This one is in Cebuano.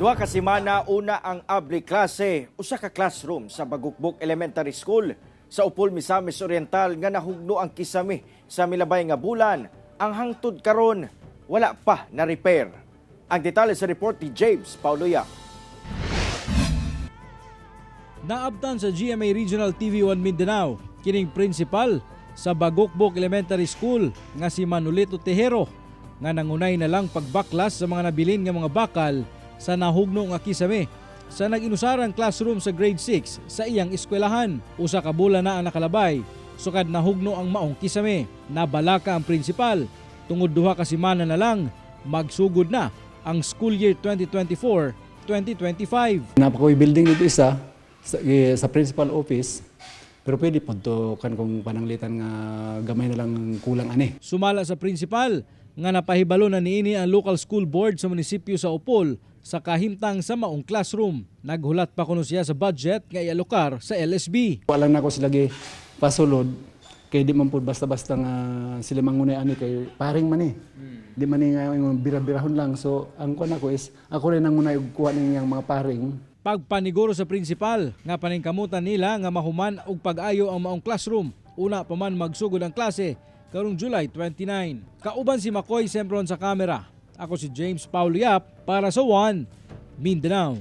2 ka semana una ang abli klase, usa ka classroom sa Bagukbuk Elementary School sa Opol, Misamis Oriental nga nahugno ang kisame sa milabay nga bulan. Ang hangtod karon wala pa na repair. Ang detalye sa report ni James Paulo Yap. Naabtan sa GMA Regional TV 1 Mindanao kining principal sa Bagukbuk Elementary School nga si Manolito Tejero nga nangunay na lang pagbaklas sa mga nabilin nga mga bakal sa nahugno nga kisame sa nag-inusarang classroom sa grade 6 sa iyang eskwelahan. 1 ka bulan na ang nakalabay sukad nahugno ang maong kisame. Nabalaka ang principal tungod 2 ka semana na lang magsugod na ang school year 2024-2025. Naa pa koy building dito isa sa principal office. Pero pwede po to kan kung pananglitan nga gamay na lang ang kulang ani. Sumala sa principal nga napahibalo na niini ang local school board sa munisipyo sa Opol sa kahimtang sa maong classroom. Naghulat pa kuno siya sa budget nga ialokar sa LSB. Wala na ko sila gi pasulod kay di man pud basta-basta nga sila mangunay ani kay paring man eh. Di man ni nga yung bira-birahon lang. So ang kuan ako is ako rin ang munay og kuha ning mga paring. Pagpaniguro sa principal nga paningkamutan nila nga mahuman og pag-ayo ang maong classroom una pa man magsugod ang klase karong July 29. Kauban si Makoy Sempron sa kamera. Ako si James Paulo Yap para sa One Mindanao.